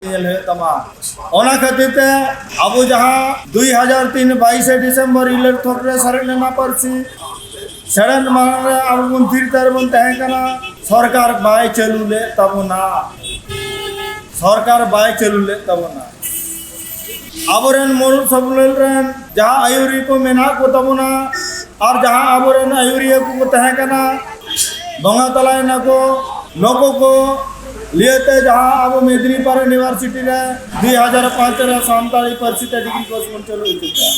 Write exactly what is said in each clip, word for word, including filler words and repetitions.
ᱧᱮᱞ ᱦᱩᱭᱩᱜ ᱛᱟᱢᱟ᱾ ᱚᱱᱟ ᱠᱷᱟᱹᱛᱤᱨ ᱛᱮ ᱟᱵᱚ ᱡᱟᱦᱟᱸ ᱫᱩᱭ ᱦᱟᱡᱟᱨ ᱛᱤᱱ ᱵᱟᱭᱤᱥᱮ ᱰᱤᱥᱮᱢᱵᱚᱨ ᱤᱞᱟᱹᱨ ᱛᱷᱚᱠ ᱨᱮ ᱥᱟᱨᱮᱡ ᱞᱮᱱᱟ ᱯᱟᱹᱨᱥᱤ, ᱥᱮᱲᱮᱱ ᱢᱟᱲᱟᱝ ᱨᱮ ᱟᱵᱚ ᱵᱚᱱ ᱛᱷᱤᱨ ᱛᱟᱨ ᱵᱚᱱ ᱛᱟᱦᱮᱸ ᱠᱟᱱᱟ, ᱥᱚᱨᱠᱟᱨ ᱵᱟᱭ ᱪᱟᱹᱞᱩ ᱞᱮᱫ ᱛᱟᱵᱚᱱᱟ᱾ ᱥᱚᱨᱠᱟᱨ ᱵᱟᱭ ᱪᱟᱹᱞᱩ ᱞᱮᱫ ᱛᱟᱵᱚᱱᱟ᱾ ᱟᱵᱚᱨᱮᱱ ᱢᱩᱬᱩᱫ ᱥᱚᱢᱢᱮᱞᱚᱱ ᱨᱮᱱ ᱡᱟᱦᱟᱸ ᱟᱹᱭᱩᱨᱤᱭᱟᱹ ᱠᱚ ᱢᱮᱱᱟᱜ ᱠᱚ ᱛᱟᱵᱚᱱᱟ ᱟᱨ ᱡᱟᱦᱟᱸ ᱟᱵᱚᱨᱮᱱ ᱟᱹᱭᱩᱨᱤᱭᱟᱹ ᱠᱚᱠᱚ ᱛᱟᱦᱮᱸ ᱠᱟᱱᱟ, ᱵᱚᱸᱜᱟ ᱛᱟᱞᱟᱭᱮᱱᱟ ᱠᱚ, ᱱᱩᱠᱩ ᱠᱚ ᱞᱤᱭᱟᱹᱛᱮ ᱡᱟᱦᱟᱸ ᱟᱵᱚ ᱢᱮᱫᱽᱱᱤᱯᱩᱨ ᱤᱭᱩᱱᱤᱵᱷᱟᱨᱥᱤᱴᱤ ᱨᱮ ᱫᱩᱭ ᱦᱟᱡᱟᱨ ᱯᱟᱸᱪ ᱨᱮ ᱥᱟᱱᱛᱟᱲᱤ ᱯᱟᱹᱨᱥᱤ ᱛᱮ ᱰᱤᱜᱽᱨᱤ ᱠᱳᱨᱥ ᱵᱚᱱ ᱪᱟᱹᱞᱩ ᱦᱚᱪᱚ ᱠᱮᱫᱟ᱾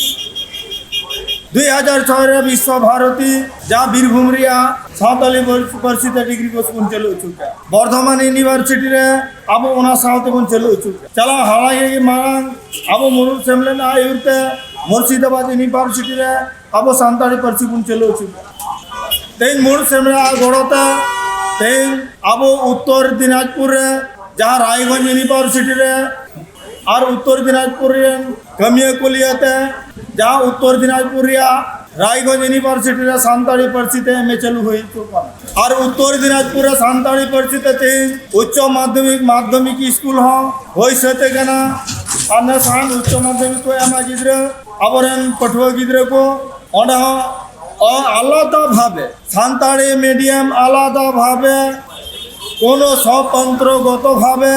ᱫᱩᱭ ᱦᱟᱡᱟᱨ ᱪᱷᱚᱭ ᱨᱮ ᱵᱤᱥᱥᱚ ᱵᱷᱟᱨᱚᱛᱤ, ᱡᱟᱦᱟᱸ ᱵᱤᱨᱵᱷᱩᱢ ᱨᱮᱭᱟᱜ ᱥᱟᱱᱛᱟᱲᱤ ᱯᱟᱹᱨᱥᱤ ᱛᱮ ᱰᱤᱜᱽᱨᱤ ᱠᱳᱨᱥ ᱵᱚᱱ ᱪᱟᱹᱞᱩ ᱦᱚᱪᱚ ᱠᱮᱫᱟ᱾ ᱵᱚᱨᱫᱷᱚᱢᱟᱱ ᱤᱭᱩᱱᱤᱵᱷᱟᱨᱥᱤᱴᱤ ᱨᱮ ᱟᱵᱚ ᱚᱱᱟ ᱥᱟᱶ ᱛᱮᱵᱚᱱ ᱪᱟᱹᱞᱩ ᱦᱚᱪᱚ ᱠᱮᱫᱟ᱾ ᱪᱟᱞᱟᱣ ᱦᱟᱞᱟ ᱜᱮ ᱢᱟᱲᱟᱝ ᱟᱵᱚ ᱢᱩᱬᱩᱫ ᱥᱮᱢᱞᱮᱫ ᱟᱜ ᱟᱹᱭᱩᱨ ᱛᱮ ᱢᱩᱨᱥᱤᱫᱟᱵᱟᱫ ᱤᱭᱩᱱᱤᱵᱷᱟᱨᱥᱤᱴᱤ ᱨᱮ ᱟᱵᱚ ᱥᱟᱱᱛᱟᱲᱤ ᱯᱟᱹᱨᱥᱤ ᱵᱚᱱ ᱪᱟᱹᱞᱩ ᱦᱚᱪᱚ ᱠᱮᱫᱟ᱾ ᱛᱮᱦᱮᱧ ᱢᱩᱬᱩᱫ ᱥᱮᱢᱞᱮᱫ ᱟᱜ ᱜᱚᱲᱚ ᱛᱮ ᱛᱮᱦᱮᱧ ᱟᱵᱚ ᱩᱛᱛᱚᱨ ᱫᱤᱱᱟᱡᱽᱯᱩᱨ ᱨᱮ ᱡᱟᱦᱟᱸ ᱨᱟᱭᱜᱚᱸᱡᱽ ᱤᱭᱩᱱᱤᱵᱷᱟᱨᱥᱤᱴᱤ ᱨᱮ ᱟᱨ ᱩᱛᱛᱚᱨ ᱫᱤᱱᱟᱡᱽᱯᱩᱨ ᱨᱮᱱ ᱠᱟᱹᱢᱤᱭᱟᱹ ᱠᱚ ᱞᱤᱭᱟᱹᱛᱮ ᱡᱟᱦᱟᱸ ᱩᱛᱛᱚᱨ ᱫᱤᱱᱟᱡᱽᱯᱩᱨ ᱨᱮᱭᱟᱜ ᱨᱟᱭᱜᱚᱸᱡᱽ ᱤᱭᱩᱱᱤᱵᱷᱟᱨᱥᱤᱴᱤ ᱨᱮ ᱥᱟᱱᱛᱟᱲᱤ ᱯᱟᱹᱨᱥᱤ ᱛᱮ ᱮᱢ ᱮ ᱪᱟᱹᱞᱩ ᱦᱩᱭ ᱦᱚᱪᱚ ᱠᱟᱱᱟ᱾ ᱟᱨ ᱩᱛᱛᱚᱨ ᱫᱤᱱᱟᱡᱽᱯᱩᱨ ᱨᱮ ᱥᱟᱱᱛᱟᱲᱤ ᱯᱟᱹᱨᱥᱤ ᱛᱮ ᱛᱮᱦᱮᱧ ᱩᱪᱪᱚ ᱢᱟᱫᱽᱫᱷᱚᱢᱤᱠ, ᱢᱟᱫᱽᱫᱷᱚᱢᱤᱠ ᱥᱠᱩᱞ ᱦᱚᱸ ᱦᱩᱭ ᱥᱟᱹᱛ ᱟᱠᱟᱱᱟ᱾ ᱟᱨ ᱱᱮᱥ ᱦᱟᱸᱜ ᱩᱪᱪᱚ ᱢᱟᱫᱽᱫᱷᱚᱢᱤᱠ ᱠᱚ ᱮᱢᱟ ᱜᱤᱫᱽᱨᱟᱹ, ᱟᱵᱚᱨᱮᱱ ᱯᱟᱹᱴᱷᱩᱣᱟᱹ ᱜᱤᱫᱽᱨᱟᱹ ᱠᱚ ᱚᱸᱰᱮ ᱦᱚᱸ ᱟᱞᱟᱫᱟ ᱵᱷᱟᱵᱮ ᱥᱟᱱᱛᱟᱲᱤ ᱢᱤᱰᱤᱭᱟᱢ ᱟᱞᱟᱫᱟ ᱵᱷᱟᱵᱮ ᱠᱳᱱᱳ ᱥᱚᱛᱚᱱᱛᱨᱚ ᱜᱚᱛᱚ ᱵᱷᱟᱵᱮ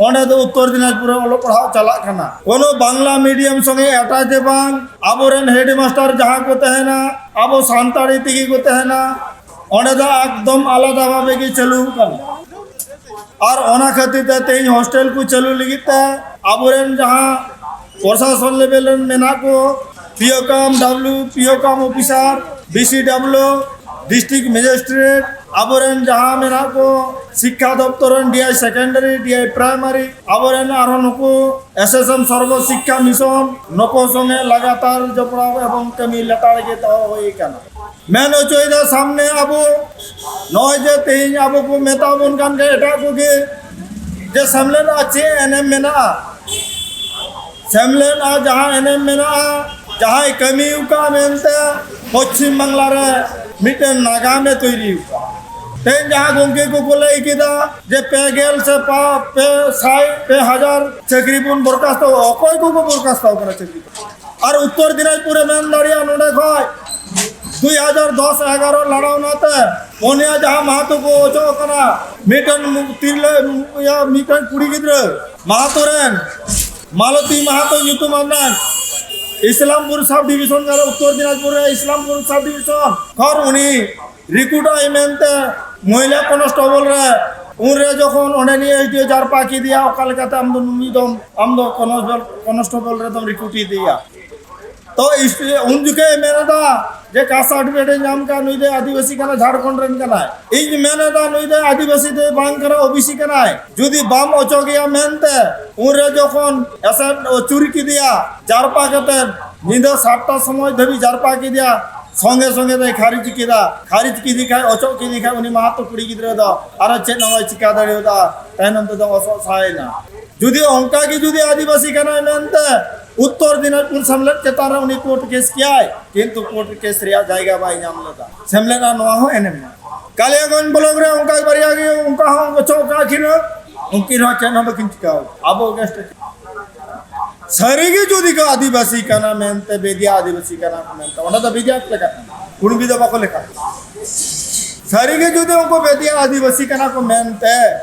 ᱚᱸᱰᱮ ᱫᱚ ᱩᱛᱛᱚᱨ ᱫᱤᱱᱟᱡᱽᱯᱩᱨ ᱨᱮ ᱚᱞᱚᱜ ᱯᱟᱲᱦᱟᱣ ᱪᱟᱞᱟᱜ ᱠᱟᱱᱟ᱾ ᱠᱳᱱᱳ ᱵᱟᱝᱞᱟ ᱢᱤᱰᱤᱭᱟᱢ ᱥᱚᱸᱜᱮ ᱮᱴᱟᱪ ᱫᱚ ᱵᱟᱝ, ᱟᱵᱚᱨᱮᱱ ᱦᱮᱰᱢᱟᱥᱴᱟᱨ ᱡᱟᱦᱟᱸ ᱠᱚ ᱛᱟᱦᱮᱱᱟ, ᱟᱵᱚ ᱥᱟᱱᱛᱟᱲᱤ ᱛᱮᱜᱮ ᱠᱚ ᱛᱟᱦᱮᱱᱟ᱾ ᱚᱸᱰᱮ ᱫᱚ ᱮᱠᱫᱚᱢ ᱟᱞᱟᱫᱟ ᱵᱷᱟᱵᱮ ᱜᱮ ᱪᱟᱹᱞᱩ ᱠᱟᱱᱟ᱾ ᱟᱨ ᱚᱱᱟ ᱠᱷᱟᱹᱛᱤᱨ ᱛᱮ ᱛᱮᱦᱮᱧ ᱦᱳᱥᱴᱮᱞ ᱠᱚ ᱪᱟᱹᱞᱩ ᱞᱟᱹᱜᱤᱫ ᱛᱮ ᱟᱵᱚᱨᱮᱱ ᱡᱟᱦᱟᱸ ᱯᱨᱚᱥᱟᱥᱚᱱ ᱞᱮᱵᱮᱞ ᱨᱮᱱ ᱢᱮᱱᱟᱜ ᱠᱚ, ᱯᱤ ᱳ ᱠᱟᱢ ᱰᱟᱵᱞᱩ, ᱯᱤ ᱳ ᱠᱟᱢ officer, B C W, district magistrate, ᱟᱵᱚᱨᱮᱱ ᱡᱟᱦᱟᱸ ᱢᱮᱱᱟᱜ ᱠᱚ ᱥᱤᱠᱠᱷᱟ ᱫᱚᱯᱛᱚᱨ ᱨᱮᱱ ᱰᱤ ᱟᱭ ᱥᱮᱠᱮᱱᱰᱟᱨᱤ, ᱰᱤ ᱟᱭ ᱯᱨᱟᱭᱢᱟᱨᱤ, ᱟᱵᱚᱨᱮᱱ ᱟᱨᱦᱚᱸ ᱱᱩᱠᱩ ᱮᱥ ᱮᱥ ᱮᱢ ᱥᱚᱨᱵᱚ ᱥᱤᱠᱠᱷᱟ ᱢᱤᱥᱚᱱ, ᱱᱩᱠᱩ ᱥᱚᱸᱜᱮ ᱞᱟᱜᱟᱛᱟᱨ ᱡᱚᱯᱲᱟᱣ ᱮᱵᱚᱝ ᱠᱟᱹᱢᱤ ᱞᱮᱛᱟᱲ ᱜᱮ ᱫᱚᱦᱚ ᱦᱩᱭ ᱟᱠᱟᱱᱟ᱾ ᱢᱮᱱ ᱦᱚᱪᱚᱭᱮᱫᱟ ᱥᱟᱢᱱᱮ ᱟᱵᱚ ᱱᱚᱜᱼᱚᱭ ᱡᱮ ᱛᱮᱦᱮᱧ ᱟᱵᱚ ᱠᱚ ᱢᱮᱛᱟ ᱵᱚᱱ ᱠᱟᱱ ᱜᱮ ᱮᱴᱟᱜ ᱠᱚᱜᱮ ᱡᱮ ᱥᱮᱢᱞᱮᱫ ᱟᱜ ᱪᱮᱫ ᱮᱱᱮᱢ ᱢᱮᱱᱟᱜᱼᱟ, ᱥᱮᱢᱞᱮᱫ ᱟᱜ ᱡᱟᱦᱟᱸ ᱮᱱᱮᱢ ᱢᱮᱱᱟᱜᱼᱟ, ᱡᱟᱦᱟᱸᱭ ᱠᱟᱹᱢᱤ ᱟᱠᱟᱫ ᱢᱮᱱᱛᱮ ᱯᱚᱪᱷᱤᱢ ᱵᱟᱝᱞᱟ ᱨᱮ ᱢᱤᱫᱴᱮᱱ ᱱᱟᱜᱟᱢᱮ ᱛᱳᱭᱨᱤ ᱟᱠᱟᱫ᱾ ᱛᱮᱦᱮᱧ ᱡᱟᱦᱟᱸ ᱜᱚᱢᱠᱮ ᱠᱚᱠᱚ ᱞᱟᱹᱭ ᱠᱮᱫᱟ ᱡᱮ ᱯᱮ ᱜᱮᱞ ᱥᱮ ᱯᱟ- ᱯᱮ ᱥᱟᱭ ᱯᱮ ᱦᱟᱡᱟᱨ ᱪᱟᱹᱠᱨᱤ ᱵᱚᱱ ᱵᱚᱨᱠᱟᱥᱛᱚ, ᱚᱠᱚᱭ ᱠᱚᱠᱚ ᱵᱚᱨᱠᱟᱥᱛᱚ ᱠᱟᱱᱟ ᱪᱟᱹᱠᱨᱤ? ᱟᱨ ᱩᱛᱛᱚᱨ ᱫᱤᱱᱟᱡᱽᱯᱩᱨᱮ ᱢᱮᱱ ᱫᱟᱲᱮᱭᱟᱜᱼᱟ, ᱱᱚᱰᱮ ᱠᱷᱚᱡ ᱫᱩᱭ ᱦᱟᱡᱟᱨ ᱫᱚᱥ ᱮᱜᱟᱨᱚ ᱞᱟᱲᱟᱣᱱᱟ ᱛᱮ ᱯᱩᱱᱭᱟ ᱡᱟᱦᱟᱸ ᱢᱟᱦᱟᱛᱚ ᱠᱚ ᱚᱪᱚᱜ ᱠᱟᱱᱟ, ᱢᱤᱫᱴᱮᱱ ᱢᱩ- ᱛᱤᱨᱞᱟᱹ, ᱤᱭᱟᱹ, ᱢᱤᱫᱴᱮᱱ ᱠᱩᱲᱤ ᱜᱤᱫᱽᱨᱟᱹ ᱢᱟᱦᱟᱛᱚ ᱨᱮᱱ, ᱢᱟᱞᱚᱛᱤ ᱢᱟᱦᱟᱛᱚ ᱧᱩᱛᱩᱢ ᱟᱱᱟᱜ, ᱤᱥᱞᱟᱢᱯᱩᱨ ᱥᱟᱵ ᱰᱤᱵᱷᱤᱥᱚᱱ ᱠᱟᱱᱟ, ᱩᱛᱛᱚᱨ ᱫᱤᱱᱟᱡᱽᱯᱩᱨ ᱨᱮ ᱤᱥᱞᱟᱢᱯᱩᱨ ᱥᱟᱵ ᱰᱤᱵᱷᱤᱥᱚᱱ ᱠᱷᱚᱱ ᱩᱱᱤ ᱨᱤᱠᱨᱩᱴᱚᱜ ᱟᱭ ᱢᱮᱱᱛᱮ ᱢᱚᱦᱤᱞᱟ ᱠᱚᱱᱥᱴᱮᱵᱚᱞ ᱨᱮ, ᱩᱱᱨᱮ ᱡᱚᱠᱷᱚᱱ ᱚᱸᱰᱮᱱᱤᱡ ᱮᱥ ᱰᱤ ᱳ ᱡᱟᱨᱯᱟ ᱠᱮᱫᱮᱭᱟ, ᱚᱠᱟ ᱞᱮᱠᱟᱛᱮ ᱟᱢ ᱫᱚ ᱱᱩᱭ ᱫᱚᱢ, ᱟᱢ ᱫᱚ ᱠᱚᱱᱥᱴᱮᱵᱚᱞ, ᱠᱚᱱᱥᱴᱮᱵᱚᱞ ᱨᱮᱫᱚᱢ ᱨᱤᱠᱨᱩᱴ ᱤᱫᱤᱭᱟ? ᱛᱚ ᱤᱥ- ᱩᱱ ᱡᱚᱠᱷᱮᱡ ᱮ ᱢᱮᱱ ᱮᱫᱟ ᱡᱮ ᱠᱟᱥᱴ ᱥᱟᱨᱴᱤᱯᱷᱤᱠᱮᱴ ᱮ ᱧᱟᱢ ᱠᱟᱜ, ᱱᱩᱭ ᱫᱚ ᱟᱹᱫᱤᱵᱟᱹᱥᱤ ᱠᱟᱱᱟ, ᱡᱷᱟᱲᱠᱷᱚᱸᱰ ᱨᱮᱱ ᱠᱟᱱᱟᱭ᱾ ᱤᱧ ᱢᱮᱱ ᱮᱫᱟ ᱱᱩᱭ ᱫᱚ ᱟᱹᱫᱤᱵᱟᱹᱥᱤ ᱫᱚ ᱵᱟᱝ ᱠᱟᱱᱟ, ᱳ ᱵᱤ ᱥᱤ ᱠᱟᱱᱟᱭ᱾ ᱡᱩᱫᱤ ᱵᱟᱢ ᱚᱪᱚᱜᱮᱭᱟ ᱢᱮᱱᱛᱮ, ᱩᱱᱨᱮ ᱡᱚᱠᱷᱚᱱ ᱮᱥᱮᱫ ᱟᱹᱪᱩᱨ ᱠᱮᱫᱮᱭᱟ, ᱡᱟᱨᱯᱟ ᱠᱟᱛᱮ ᱧᱤᱫᱟᱹ ᱥᱟᱛᱴᱟ ᱥᱚᱢᱚᱭ ᱫᱷᱟᱹᱵᱤᱡ ᱡᱟᱨᱯᱟ ᱠᱮᱫᱮᱭᱟ, ᱥᱚᱸᱜᱮ ᱥᱚᱸᱜᱮ ᱫᱚᱭ ᱠᱷᱟᱨᱤᱡ ᱠᱮᱫᱟ᱾ ᱠᱷᱟᱨᱤᱡ ᱠᱮᱫᱮ ᱠᱷᱟᱡ, ᱚᱪᱚᱜ ᱠᱮᱫᱮ ᱠᱷᱟᱡ, ᱩᱱᱤ ᱢᱟᱦᱟᱛᱚ ᱠᱩᱲᱤ ᱜᱤᱫᱽᱨᱟᱹ ᱫᱚ ᱟᱨᱚ ᱪᱮᱫ ᱦᱚᱸ ᱵᱟᱭ ᱪᱤᱠᱟ ᱫᱟᱲᱮᱭᱟᱫᱟ, ᱛᱟᱭᱱᱚᱢ ᱛᱮᱫᱚ ᱚᱥᱚᱜ ᱥᱟᱭ ᱮᱱᱟ᱾ ᱡᱩᱫᱤ ᱚᱱᱠᱟ ᱜᱮ ᱡᱩᱫᱤ ᱟᱹᱫᱤᱵᱟᱹᱥᱤ ᱠᱟᱱᱟᱭ ᱢᱮᱱᱛᱮ ᱩᱛᱛᱚᱨ ᱫᱤᱱᱟᱡᱽᱯᱩᱨ ᱥᱮᱢᱞᱮᱫ ᱪᱮᱛᱟᱱ ᱨᱮ ᱩᱱᱤ ᱠᱳᱨᱴ ᱠᱮᱥ ᱠᱮᱭᱟᱭ, ᱠᱤᱱᱛᱩ ᱠᱳᱨᱴ ᱠᱮᱥ ᱨᱮᱭᱟᱜ ᱡᱟᱭᱜᱟ ᱵᱟᱭ ᱧᱟᱢ ᱞᱮᱫᱟ᱾ ᱥᱮᱢᱞᱮᱫ ᱟᱨ ᱱᱚᱣᱟ ᱦᱚᱸ ᱮᱱᱮᱢ ᱮᱱᱟ᱾ ᱠᱟᱞᱤᱭᱟᱜᱚᱸᱡᱽ ᱵᱞᱚᱠ ᱨᱮ ᱚᱱᱠᱟ ᱵᱟᱨᱭᱟ ᱜᱮ ᱚᱱᱠᱟ ᱦᱚᱸ ᱚᱪᱚᱜ ᱠᱟᱜ ᱠᱤᱱᱟ, ᱩᱱᱠᱤᱱ ᱦᱚᱸ ᱪᱮᱫ ᱦᱚᱸ ᱵᱟᱹᱠᱤᱱ ᱪᱤᱠᱟᱹᱣ᱾ ᱟᱵᱚ ᱜᱮ ᱥᱟᱹᱨᱤ ᱜᱮ ᱡᱩᱫᱤ ᱠᱚ ᱟᱹᱫᱤᱵᱟᱹᱥᱤ ᱠᱟᱱᱟ ᱢᱮᱱᱛᱮ, ᱵᱮᱫᱤᱭᱟ ᱟᱹᱫᱤᱵᱟᱹᱥᱤ ᱠᱟᱱᱟ ᱠᱚ ᱢᱮᱱᱛᱮ, ᱚᱸᱰᱮ ᱫᱚ ᱵᱮᱫᱤᱭᱟ ᱠᱚ ᱞᱮᱠᱷᱟᱜ ᱠᱟᱱᱟ, ᱠᱩᱲᱢᱤ ᱫᱚ ᱵᱟᱠᱚ ᱞᱮᱠᱷᱟᱜ ᱠᱟᱱᱟ᱾ ᱥᱟᱹᱨᱤ ᱜᱮ ᱡᱩᱫᱤ ᱩᱱᱠᱩ ᱵᱮᱫᱤᱭᱟ ᱟᱹᱫᱤᱵᱟᱹᱥᱤ ᱠᱟᱱᱟ ᱠᱚ ᱢᱮᱱᱛᱮ,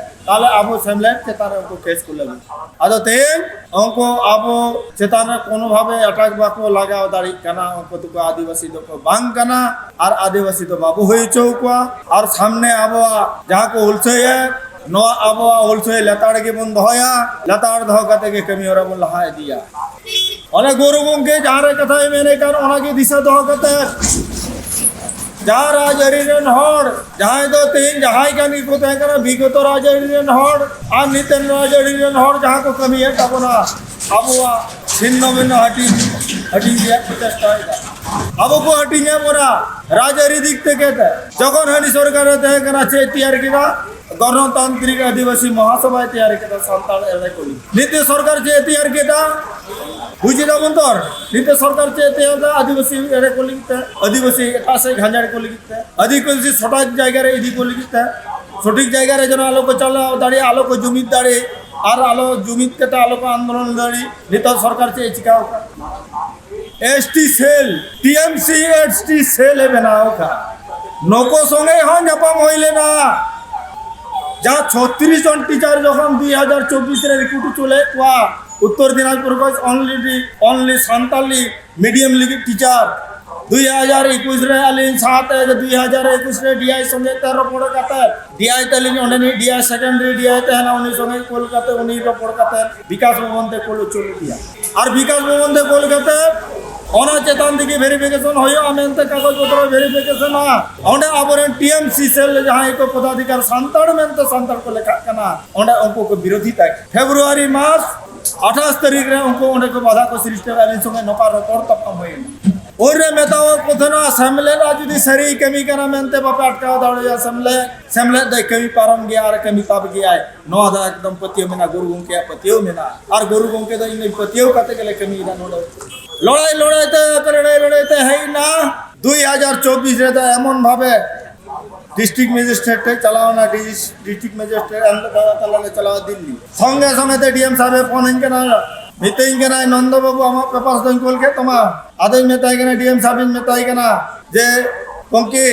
ᱛᱟᱦᱞᱮ ᱟᱵᱚ ᱥᱮᱢᱞᱮᱫ ᱪᱮᱛᱟᱱ ᱨᱮ ᱩᱱᱠᱩ ᱠᱮᱥ ᱠᱚ ᱞᱟᱹᱜᱩ᱾ ᱟᱫᱚ ᱛᱮᱦᱮᱧ ᱩᱱᱠᱩ ᱟᱵᱚ ᱪᱮᱛᱟᱱ ᱨᱮ ᱠᱳᱱᱳ ᱵᱷᱟᱵᱮ ᱟᱴᱟᱠ ᱵᱟᱠᱚ ᱞᱟᱜᱟᱣ ᱫᱟᱲᱮᱭᱟᱜ ᱠᱟᱱᱟ, ᱩᱱᱠᱩ ᱫᱚᱠᱚ ᱟᱹᱫᱤᱵᱟᱹᱥᱤ ᱫᱚᱠᱚ ᱵᱟᱝ ᱠᱟᱱᱟ, ᱟᱨ ᱟᱹᱫᱤᱵᱟᱹᱥᱤ ᱫᱚ ᱵᱟᱵᱚ ᱦᱩᱭ ᱦᱚᱪᱚ ᱠᱚᱣᱟ᱾ ᱟᱨ ᱥᱟᱢᱱᱮ ᱟᱵᱚᱣᱟᱜ ᱡᱟᱦᱟᱸ ᱠᱚ ᱦᱩᱞᱥᱟᱹᱭᱮᱫ, ᱱᱚᱣᱟ ᱟᱵᱚᱣᱟᱜ ᱦᱩᱞᱥᱟᱹᱭ ᱞᱮᱛᱟᱲ ᱜᱮᱵᱚᱱ ᱫᱚᱦᱚᱭᱟ᱾ ᱞᱮᱛᱟᱲ ᱫᱚᱦᱚ ᱠᱟᱛᱮ ᱜᱮ ᱠᱟᱹᱢᱤ ᱦᱚᱨᱟ ᱵᱚᱱ ᱞᱟᱦᱟ ᱤᱫᱤᱭᱟ᱾ ᱚᱱᱮ ᱜᱩᱨᱩ ᱜᱚᱢᱠᱮ ᱡᱟᱦᱟᱸ ᱨᱮ ᱠᱟᱛᱷᱟᱭ ᱢᱮᱱᱮᱫ ᱠᱟᱱ, ᱚᱱᱟᱜᱮ ᱫᱤᱥᱟᱹ ᱫᱚᱦᱚ ᱠᱟᱛᱮ, ᱡᱟᱦᱟᱸ ᱨᱟᱡᱽᱟᱹᱨᱤ ᱨᱮᱱ ᱦᱚᱲ, ᱡᱟᱦᱟᱸᱭ ᱫᱚ ᱛᱮᱦᱮᱧ ᱡᱟᱦᱟᱸᱭ ᱠᱟᱹᱢᱤ ᱠᱚ ᱛᱟᱦᱮᱸ ᱠᱟᱱᱟ, ᱵᱤᱜᱚᱛᱚ ᱨᱟᱡᱽᱟᱹᱨᱤ ᱨᱮᱱ ᱦᱚᱲ ᱟᱨ ᱱᱤᱛᱮᱱ ᱨᱟᱡᱽᱟᱹᱨᱤ ᱨᱮᱱ ᱦᱚᱲ ᱡᱟᱦᱟᱸ ᱠᱚ ᱠᱟᱹᱢᱤᱭᱮᱫ ᱛᱟᱵᱚᱱᱟ, ᱟᱵᱚᱣᱟᱜ ᱪᱷᱤᱱᱱᱚ ᱵᱷᱤᱱᱱᱚ ᱦᱟᱹᱴᱤᱧ, ᱦᱟᱹᱴᱤᱧ ᱨᱮᱭᱟᱜ ᱠᱚ ᱪᱮᱥᱴᱟᱭᱮᱫᱟ᱾ ᱟᱵᱚ ᱠᱚ ᱦᱟᱹᱴᱤᱧᱮᱫ ᱵᱚᱱᱟ ᱨᱟᱡᱽᱟᱹᱨᱤ ᱫᱤᱠ ᱛᱷᱮᱠᱮ ᱛᱮ᱾ ᱡᱚᱠᱷᱚᱱ ᱦᱟᱹᱱᱤ ᱥᱚᱨᱠᱟᱨᱮ ᱛᱟᱦᱮᱸ ᱠᱟᱱᱟ, ᱪᱮᱫ ᱛᱮᱭᱟᱨ ᱠᱮᱫᱟ? ᱜᱚᱱᱚᱛᱟᱱᱛᱨᱤᱠ ᱟᱹᱫᱤᱵᱟᱹᱥᱤ ᱢᱚᱦᱟᱥᱚᱵᱷᱟᱭ ᱛᱮᱭᱟᱨ ᱠᱮᱫᱟ ᱥᱟᱱᱛᱟᱲ ᱮᱲᱮ ᱠᱚ ᱞᱟᱹᱜᱤᱫ᱾ ᱱᱤᱛ ᱥᱚᱨᱠᱟᱨ ᱪᱮᱫ ᱮ ᱛᱮᱭᱟᱨ ᱠᱮᱫᱟ? ᱵᱩᱡ ᱮᱫᱟ ᱵᱚᱱ ᱛᱚ, ᱱᱤᱛᱚᱜ ᱥᱚᱨᱠᱟᱨ ᱪᱮᱫ ᱛᱮᱭᱟᱨ ᱮᱫᱟ? ᱟᱹᱫᱤᱵᱟᱹᱥᱤ ᱮᱲᱮ ᱠᱚ ᱞᱟᱹᱜᱤᱫ ᱛᱮ, ᱟᱹᱫᱤᱵᱟᱹᱥᱤ ᱮᱴᱟᱜ ᱥᱮᱫ ᱜᱷᱟᱸᱡᱟᱲ ᱠᱚ ᱞᱟᱹᱜᱤᱫ ᱛᱮ, ᱟᱹᱫᱤᱵᱟᱹᱥᱤ ᱥᱚᱴᱷᱤᱠ ᱡᱟᱭᱜᱟ ᱨᱮ ᱤᱫᱤ ᱠᱚ ᱞᱟᱹᱜᱤᱫ ᱛᱮ, ᱥᱚᱴᱷᱤᱠ ᱡᱟᱭᱜᱟ ᱨᱮ ᱡᱮᱱᱚ ᱟᱞᱚ ᱠᱚ ᱪᱟᱞᱟᱣ ᱫᱟᱲᱮᱭᱟᱜ, ᱟᱞᱚ ᱠᱚ ᱡᱩᱢᱤᱫ ᱫᱟᱲᱮᱭᱟᱜ, ᱟᱨ ᱟᱞᱚ ᱡᱩᱢᱤᱫ ᱠᱟᱛᱮ ᱟᱞᱚ ᱠᱚ ᱟᱱᱫᱳᱞᱚᱱ ᱫᱟᱲᱮᱭᱟᱜ᱾ ᱱᱤᱛᱚᱜ ᱥᱚᱨᱠᱟᱨ ᱪᱮᱫ ᱮ ᱪᱤᱠᱟᱹ ᱟᱠᱟᱫ? S T cell, T M C S T cell ᱮ ᱵᱮᱱᱟᱣ ᱟᱠᱟᱫ᱾ ᱱᱩᱠᱩ ᱥᱚᱸᱜᱮ ᱦᱚᱸ ᱧᱟᱯᱟᱢ ᱦᱩᱭ ᱞᱮᱱᱟ᱾ ᱡᱟᱦᱟᱸ ᱪᱷᱚᱛᱨᱤᱥ ᱡᱚᱱ ᱴᱤᱪᱟᱨ ᱡᱚᱠᱷᱚᱱ ᱫᱩᱭ ᱦᱟᱡᱟᱨ ᱪᱚᱵᱵᱤᱥ ᱨᱮ ᱨᱤᱠᱨᱩᱴ ᱦᱚᱪᱚ ᱞᱮᱫ ᱠᱚᱣᱟ, ᱩᱛᱛᱚᱨ ᱫᱤᱱᱟᱡᱽᱯᱩᱨ ᱠᱷᱚᱱ only, only ᱥᱟᱱᱛᱟᱞᱤ ᱢᱤᱰᱤᱭᱟᱢ ᱞᱟᱹᱜᱤᱫ ᱴᱤᱪᱟᱨ, ᱫᱩᱭ ᱦᱟᱡᱟᱨ ᱮᱠᱩᱥ ᱨᱮ ᱟᱹᱞᱤᱧ ᱥᱟᱶᱛᱮ, ᱫᱩᱭ ᱦᱟᱡᱟᱨ ᱮᱠᱩᱥ ᱨᱮ ᱰᱤ ᱟᱭ ᱥᱚᱸᱜᱮ ᱛᱮ ᱨᱚᱯᱚᱲ ᱠᱟᱛᱮ, ᱰᱤ ᱟᱭ ᱛᱟᱹᱞᱤᱧ ᱚᱸᱰᱮᱱᱤᱡ ᱰᱤ ᱟᱭ ᱥᱮᱠᱮᱱᱰᱟᱨᱤ ᱰᱤ ᱟᱭ ᱛᱟᱦᱮᱱᱟ, ᱩᱱᱤ ᱥᱚᱸᱜᱮ ᱠᱩᱞ ᱠᱟᱛᱮ, ᱩᱱᱤ ᱨᱚᱯᱚᱲ ᱠᱟᱛᱮ ᱵᱤᱠᱟᱥ ᱵᱷᱚᱵᱚᱱ ᱛᱮ ᱠᱩᱞ ᱦᱚᱪᱚ ᱞᱮᱫᱮᱭᱟ᱾ ᱟᱨ ᱵᱤᱠᱟᱥ ᱵᱷᱚᱵᱚᱱ ᱛᱮ ᱠᱩᱞ ᱠᱟᱛᱮ ᱚᱱᱟ ᱪᱮᱛᱟᱱ ᱛᱮᱜᱮ ᱵᱷᱮᱨᱤᱯᱷᱤᱠᱮᱥᱚᱱ ᱦᱩᱭᱩᱜᱼᱟ ᱢᱮᱱᱛᱮ ᱠᱟᱜᱚᱡᱽ ᱯᱚᱛᱨᱚ ᱵᱷᱮᱨᱤᱯᱷᱤᱠᱮᱥᱚᱱᱟ᱾ ᱚᱸᱰᱮ ᱟᱵᱚᱨᱮᱱ ᱴᱤ ᱮᱢ ᱥᱤ ᱥᱮᱞ ᱨᱮ ᱡᱟᱦᱟᱸᱭ ᱠᱚ ᱯᱚᱫᱟᱫᱷᱤᱠᱟᱨ ᱥᱟᱱᱛᱟᱲ ᱢᱮᱱᱛᱮ ᱥᱟᱱᱛᱟᱲ ᱠᱚ ᱞᱮᱠᱷᱟᱜ ᱠᱟᱱᱟ, ᱚᱸᱰᱮ ᱩᱱᱠᱩ ᱠᱚ ᱵᱤᱨᱳᱫᱷᱤ ᱛᱟᱭ᱾ ᱯᱷᱮᱵᱽᱨᱩᱣᱟᱨᱤ ᱢᱟᱥ ᱟᱴᱷᱟᱥ ᱛᱟᱹᱨᱤᱠᱷ ᱨᱮ ᱩᱱᱠᱩ ᱚᱸᱰᱮ ᱠᱚ ᱵᱟᱫᱷᱟ ᱠᱚ ᱥᱨᱤᱥᱴᱤ ᱟᱹᱞᱤᱧ ᱥᱚᱸᱜᱮ ᱱᱚᱝᱠᱟ ᱨᱚᱯᱚᱲ ᱛᱟᱯᱟᱢ ᱦᱩᱭᱮᱱᱟ᱾ ᱩᱱᱨᱮ ᱢᱮᱛᱟᱣᱟᱫ ᱠᱚ ᱛᱟᱦᱮᱱᱟ, ᱥᱮᱢᱞᱮᱫ ᱟᱜ ᱡᱩᱫᱤ ᱥᱟᱹᱨᱤ ᱠᱟᱹᱢᱤ ᱠᱟᱱᱟ ᱢᱮᱱᱛᱮ ᱵᱟᱯᱮ ᱟᱴᱠᱟᱣ ᱫᱟᱲᱮᱭᱟᱜᱼᱟ, ᱥᱮᱢᱞᱮᱫ, ᱥᱮᱢᱞᱮᱫ ᱫᱚᱭ ᱠᱟᱹᱢᱤ ᱯᱟᱨᱚᱢ ᱜᱮᱭᱟ ᱟᱨ ᱠᱟᱹᱢᱤ ᱛᱟᱵ ᱜᱮᱭᱟᱭ᱾ ᱱᱚᱣᱟ ᱫᱚ ᱮᱠᱫᱚᱢ ᱯᱟᱹᱛᱭᱟᱹᱣ ᱢᱮᱱᱟᱜᱼᱟ, ᱜᱩᱨᱩ ᱜᱚᱢᱠᱮᱭᱟᱜ ᱯᱟᱹᱛᱭᱟᱹᱣ ᱢᱮᱱᱟᱜᱼᱟ᱾ ᱟᱨ ᱜᱩᱨᱩ ᱜᱚᱢᱠᱮ ᱫᱚ ᱤᱧ ᱫᱚᱧ ᱯᱟᱹᱛᱭᱟᱹᱣ ᱠᱟᱛᱮ ᱜᱮᱞᱮ ᱠᱟᱹᱢᱤᱭᱮᱫᱟ ᱱᱚᱰᱮ᱾ ᱞᱟᱹᱲᱦᱟᱹᱭ ᱞᱟᱹᱲᱦᱟᱹᱭ ᱛᱮ, ᱞᱟᱹᱲᱦᱟᱹᱭ ᱞᱟᱹᱲᱦᱟᱹᱭ ᱛᱮ ᱦᱮᱡ ᱮᱱᱟ᱾ ᱫᱩᱭ ᱦᱟᱡᱟᱨ ᱪᱚᱵᱵᱤᱥ ᱨᱮᱫᱚ ᱮᱢᱚᱱ ᱵᱷᱟᱵᱮ ᱰᱤᱥᱴᱨᱤᱠᱴ ᱢᱮᱡᱤᱥᱴᱨᱮᱴ ᱴᱷᱮᱱ ᱪᱟᱞᱟᱣ ᱮᱱᱟ, ᱰᱤᱥ-, ᱰᱤᱥᱴᱨᱤᱠᱴ ᱢᱮᱡᱤᱥᱴᱨᱮᱴ ᱮᱱ ᱦᱤᱞᱳᱜ ᱫᱟᱫᱟ ᱛᱟᱞᱟ ᱞᱮ ᱪᱟᱞᱟᱣ ᱫᱤᱞᱞᱤ᱾ ᱥᱚᱸᱜᱮ ᱥᱚᱸᱜᱮ ᱛᱮ ᱰᱤ ᱮᱢ ᱥᱟᱦᱮᱵ ᱮ ᱯᱷᱳᱱ ᱟᱹᱧ ᱠᱟᱱᱟ, ᱢᱤᱛᱟᱹᱧ ᱠᱟᱱᱟᱭ, "ᱱᱚᱱᱫᱚ ᱵᱟᱹᱵᱩ, ᱟᱢᱟᱜ ᱯᱮᱯᱟᱨᱥ ᱫᱚᱧ ᱠᱩᱞ ᱠᱮᱫ ᱛᱟᱢᱟ?" ᱟᱫᱚᱧ ᱢᱮᱛᱟᱭ ᱠᱟᱱᱟ, ᱰᱤ ᱮᱢ ᱥᱟᱦᱮᱵ ᱤᱧ ᱢᱮᱛᱟᱭ ᱠᱟᱱᱟ ᱡᱮ, "ᱜᱚᱢᱠᱮ,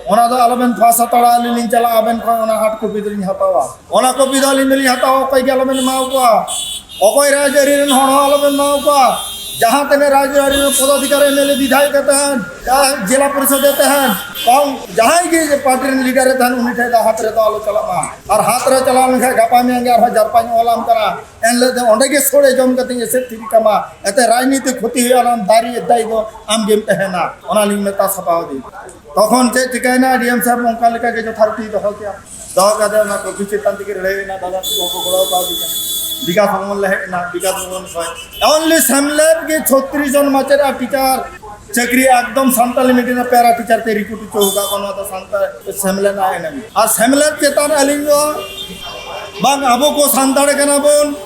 ᱚᱱᱟ ᱫᱚ ᱟᱞᱚᱵᱮᱱ ᱯᱷᱟᱥ ᱦᱟᱛᱟᱲᱟ, ᱟᱹᱞᱤᱧ ᱞᱤᱧ ᱪᱟᱞᱟᱜᱼᱟ, ᱟᱵᱮᱱ ᱠᱷᱚᱱ ᱚᱱᱟ ᱦᱟᱨᱰ ᱠᱚᱯᱤ ᱫᱚᱞᱤᱧ ᱦᱟᱛᱟᱣᱟ, ᱚᱱᱟ ᱠᱚᱯᱤ ᱫᱚ ᱟᱹᱞᱤᱧ ᱫᱚᱞᱤᱧ ᱦᱟᱛᱟᱣᱟ, ᱚᱠᱚᱭ ᱜᱮ ᱟᱞᱚᱵᱮᱱ ᱮᱢᱟ ᱠᱚᱣᱟ, ᱚᱠᱚᱭ ᱨᱟᱡᱽᱟᱹᱨᱤ ᱨᱮᱱ ᱦᱚᱲ ᱦᱚᱸ ᱟᱞᱚᱵᱮᱱ ᱮᱢᱟ ᱠᱚᱣᱟ, ᱡᱟᱦᱟᱸ ᱛᱤᱱᱟᱹᱜ ᱨᱟᱡᱽᱟᱹᱨᱤ ᱨᱮᱱ ᱯᱚᱫᱟᱫᱷᱤᱠᱟᱨᱤ, ᱮᱢ ᱮᱞ ᱮ, ᱵᱤᱫᱷᱟᱭᱚᱠ ᱮ ᱛᱟᱦᱮᱱ, ᱡᱟᱦᱟᱸ ᱡᱮᱞᱟ ᱯᱚᱨᱤᱥᱚᱫ ᱮ ᱛᱟᱦᱮᱱ, ᱠᱚᱢ ᱡᱟᱦᱟᱸᱭ ᱜᱮ ᱯᱟᱨᱴᱤ ᱨᱮᱱ ᱞᱤᱰᱟᱨ ᱮ ᱛᱟᱦᱮᱱ, ᱩᱱᱤ ᱴᱷᱮᱱ ᱫᱚ ᱦᱟᱛ ᱨᱮᱫᱚ ᱟᱞᱚ ᱪᱟᱞᱟᱜ ᱢᱟ, ᱟᱨ ᱦᱟᱛ ᱨᱮ ᱪᱟᱞᱟᱣ ᱞᱮᱱᱠᱷᱟᱱ ᱜᱟᱯᱟ ᱢᱮᱭᱟᱝ ᱜᱮ ᱟᱨᱦᱚᱸ ᱡᱟᱨᱯᱟᱧ ᱚᱞᱟᱢ ᱠᱟᱱᱟ, ᱮᱱᱦᱤᱞᱳᱜ ᱫᱚ ᱚᱸᱰᱮ ᱜᱮ ᱥᱳᱲᱮ ᱡᱚᱢ ᱠᱟᱛᱮᱧ ᱮᱥᱮᱫ ᱛᱷᱤᱨ ᱠᱟᱢᱟ, ᱮᱱᱛᱮ ᱨᱟᱡᱽᱱᱤᱛᱤ ᱠᱷᱚᱛᱤ ᱦᱩᱭᱩᱜᱼᱟ, ᱚᱱᱟ ᱫᱟᱨᱤ ᱫᱟᱭᱤ ᱫᱚ ᱟᱢ ᱜᱮᱢ ᱛᱟᱦᱮᱱᱟ", ᱚᱱᱟ ᱞᱤᱧ ᱢᱮᱛᱟ ᱥᱟᱯᱷᱟ ᱟᱫᱮᱭᱟ᱾ ᱛᱚᱠᱷᱚᱱ ᱪᱮᱫ ᱪᱤᱠᱟᱹᱭᱮᱱᱟ, ᱰᱤ ᱮᱢ ᱥᱟᱦᱮᱵ ᱚᱱᱠᱟ ᱞᱮᱠᱟ ᱜᱮ ᱡᱚᱛᱷᱟᱨᱤᱛᱤ ᱫᱚᱦᱚ ᱠᱮᱜᱼᱟ᱾ ᱫᱚᱦᱚ ᱠᱟᱛᱮ ᱚᱱᱟ ᱠᱚᱯᱤ ᱪᱮᱛᱟᱱ ᱛᱮᱜᱮ ᱞᱟᱹᱲᱦᱟᱹᱭ ᱮᱱᱟ, ᱫᱟᱫᱟ ᱛᱟᱠᱚ ᱠᱚ ᱜᱚᱲᱚ ᱠᱟᱣᱫᱤᱧᱟ᱾ ᱵᱤᱠᱟᱥ ᱵᱷᱚᱵᱚᱱ ᱞᱮ ᱦᱮᱡ ᱮᱱᱟ, ᱵᱤᱠᱟᱥ ᱵᱷᱚᱵᱚᱱ ᱠᱷᱚᱱ only ᱥᱮᱢᱞᱮᱫ ᱜᱮ ᱪᱷᱚᱛᱨᱤᱥ ᱡᱚᱱ ᱢᱟᱪᱮᱫ ᱟᱨ ᱴᱤᱪᱟᱨ ᱪᱟᱹᱠᱨᱤ ᱮᱠᱫᱚᱢ ᱥᱟᱱᱛᱟᱞᱤ ᱢᱤᱰᱤᱭᱟᱢ ᱨᱮ ᱯᱮᱨᱟ ᱴᱤᱪᱟᱨ ᱛᱮ ᱨᱤᱠᱨᱩᱴ ᱦᱚᱪᱚ ᱟᱠᱟᱫ ᱠᱚᱣᱟ᱾ ᱱᱚᱣᱟ ᱫᱚ ᱥᱟᱱᱛᱟᱲ ᱥᱮᱢᱞᱮᱫ ᱟᱜ ᱮᱱᱮᱢ᱾ ᱟᱨ ᱥᱮᱢᱞᱮᱫ ᱪᱮᱛᱟᱱ ᱟᱹᱞᱤᱧ ᱫᱚ ᱵᱟᱝ, ᱟᱵᱚ ᱠᱚ ᱥᱟᱱᱛᱟᱲ ᱠᱟᱱᱟ ᱵᱚᱱ,